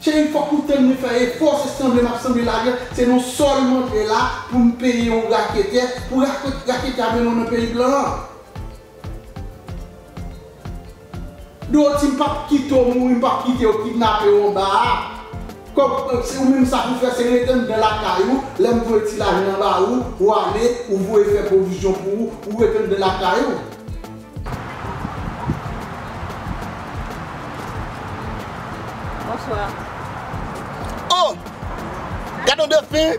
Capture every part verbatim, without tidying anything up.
Cheri, fòk ou tann mwen fè efò, se sanble m ap sanble lagè, se nan sòl m antre la pou m peye yon raketè, pou raketè a mennen w nan peyi blan an. Dorothy, m p ap kite w mouri, m p ap kite yo kidnape w anba a. Kòm, se ou menm sa pou fè, se rete anndan lakay ou, lè m voye ti lajan an ba ou, ou ale, ou voye fè pwovizyon pou ou, ou rete anndan lakay ou. Bonswa. Oh! Gade yon defen!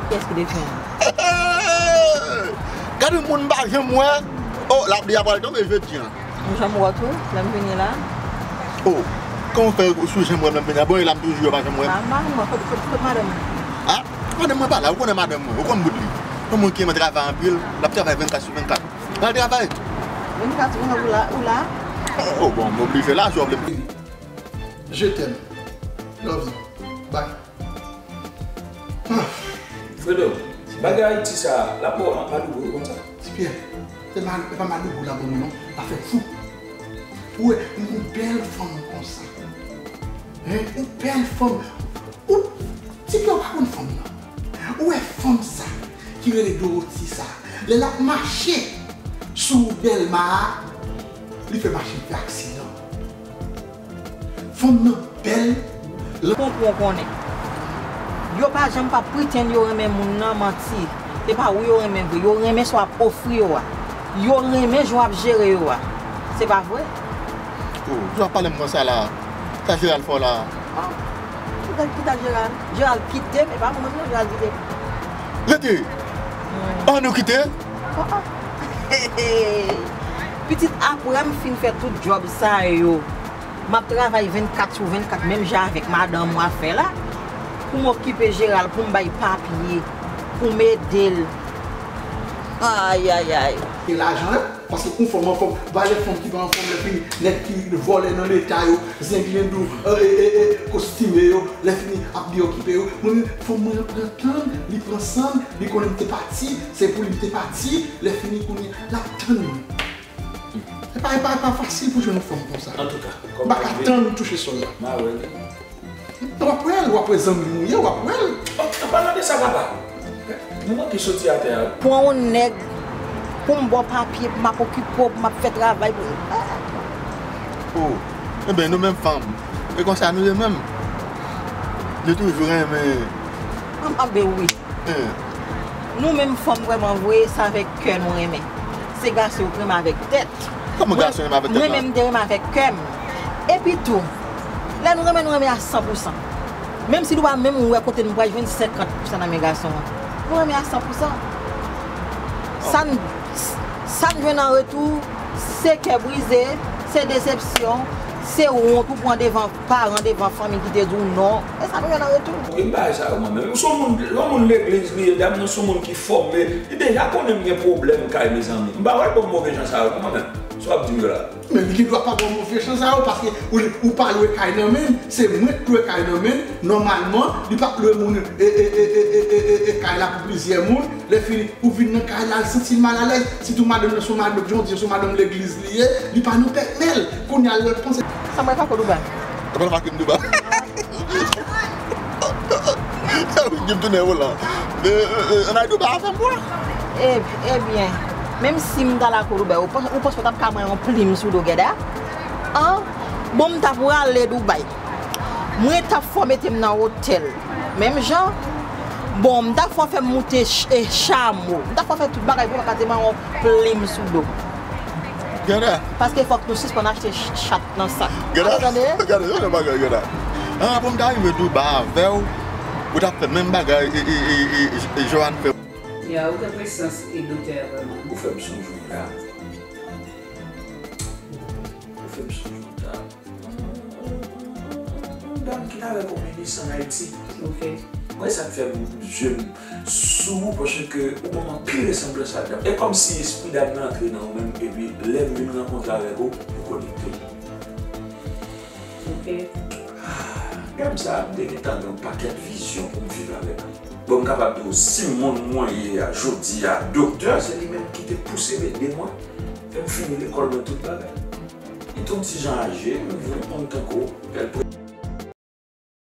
Kiyès ki defen? Gade yon moun m pa janm wè. Oh, lapli a pral tonbe jodi a. M janm wè w tou, lè m vini la. Oh, kòman w fè sou janm wè m lè m vini la? Bon, e la m toujou, yo pa janm wè m. Ah, madanm mwen, kote, kote, kote madanm mwen? Ah, madanm mwen pa la, ou konnen madanm mwen, ou konn bout li. Yon moun ki renmen travay anpil, l ap travay vennkat sou vennkat. Al travay. Vennkat sou vennkat ou la, ou la. Oh, bon, m oblije la, si w vle. Je t'aime. Love you. Bye. Ah. Fredo, bagay Ayiti sa, l ap ba w malougou konsa. Ti Pyè, se mal, se pa malougou l ap ban mwen non, l ap fè fou. Ou wè, yon bèl fanm konsa. Hein? Yon bèl fanm. Ou, Ti Pyè, ou pa konn fanm nan. Ou wè fanm sa ki rele Dorothy sa, lè l ap mache sou wout Dèlma a, li fè machin fè aksidan. Fanm nan bèl. Konprann konnen. Yo pa janm pa pretenn yo renmen moun nan, manti. Se pa ou yo renmen vre. Yo renmen sa w ap ofri yo a. Yo renmen jan w ap jere yo a. Se pa vre? Oh, jan w ap pale m konsa la. Sa Gérald fè w la? Ah, ki ta, ki ta Gérald? Gérald kite m, e pa mwen menm non Gérald kite m. Rete! Hmm. An nou kite? Ah, ah. Pitit, apre m fin fè tout djòb sa yo, m ap travay vennkat sou vennkat, menm jan avèk madanm ou ap fè la, pou m okipe Gérald, pou m bay papye, pou m ede l. Ayayay. E lajan, hein? Paske yon fanm, yon fanm, valè fanm ki pa yon fanm, lè fini, nèg ki vòlè nan leta yo, zenglendo, e, e, e, e, kostime yo, lè fini, ap byen okipe yo. Mwen menm, fanm mwen an pran tan l, li pran san l, li konnen m te pati, se pou li m te pati, lè fini kounye a, l ap tann mwen. E pa, e pa, e pa fasil pou jwenn yon fanm konsa. Antouka, m pa ka tann touche sòl la. M a wè li. W ap wè l, w ap wè zanmi w ye, w ap wè l. An palan de sa, papa, nou manke soti atè a. Pran yon nèg pou m ba w papye, pou m ap okipe w, pou m ap fè travay pou. Oh, enben, nou menm fanm, e konsa nou ye menm. Nou toujou renmen. Anben wi. Nou menm fanm vrèman vre, se avèk kè nou renmen. Se gason yo k renmen avèk tèt. Kòman gason renmen avèk tèt la? Mwen menm, m te renmen avèk kè m. Epi tou, lè nou renmen, nou renmen a san pou san. Menm si nou pa menm wè kote nou pral jwenn senkant pou san nan men gason an. Nou renmen a san pou san. Sa n, sa n jwenn an retou, se kè brize, se desepsyon, se wont ou pran devan paran, devan fanmi ki te di w non. E sa nou jwenn an retou. Oke, m pa wè sa yo mwen menm. M se yon moun, yon moun legliz li ye, dam nan se yon moun ki fòme. Li deja konnen m gen pwoblèm kay, mezanmi. M pa wè l ban m move jan sa yo non mwen menm. Sa w ap di m yo la? Men li gen dwa pa ba w move jan sa yo, paske ou, ou pa lwe kay nan men l, se mwen k lwe kay nan men l. Nòmalman, li p ap lwe moun, e, e, kay la pou plizyè moun. Lè fini, ou vin nan kay la, l santi l malalèz. Sitou madanm nan se yon madanm, jan w di, se yon madanm legliz li ye, li pa nan pètnèl. Kounye a, lè l panse. Sa mwen pa ko Dubai. Sa mwen pa ko Dubai. Sa w di m tounen Oland. E, e, e, ann al Dubai avè m, bwa. E, ebyen, menm si m ta la ko Dubai, ou panse, ou panse w t ap ka ban yon plim sou do, gèda? An? Bon, m ta prale Dubai. Mwen t ap fè w mete m nan otèl. Menm jan, bon, m t ap fè w fè m moute ch-, e, chamo. M t ap fè w fè tout bagay pou w pa ka te ban yon plim sou do. Gèda. Paske fòk nou sispann achte ch-, chat nan sak. Gèda, tande? Gèda, yon bagay, gèda. Ah, pou m ta rive Dubai avè w, ou t ap fè menm bagay, e, e, Johan fè. Ya, ou te presans e doktè a vrèman. Ou fè m sonje yon dam. Ou fè m sonje yon dam. Yon dam ki t avèk yon minis ann Ayiti. Ok. Mwen, sa k fè m, je m sou ou, paske ou ban m anpil resanblans ak dam. E kòmsi espri dam nan antre nan ou menm, epi lè m vin rankontre avèk ou, nou konekte. Ok. Ah, dam sa, m te gentan gen yon pakèt vizyon pou m viv avèk li. Bon, m kapab di w, si moun mwen ye a, jodi a, doktè, se li menm ki te pouse m, ede mwen, fè m fini lekòl mwen, tout bagay. Li te yon ti jan aje, m vle konn tankou w, bèl pre-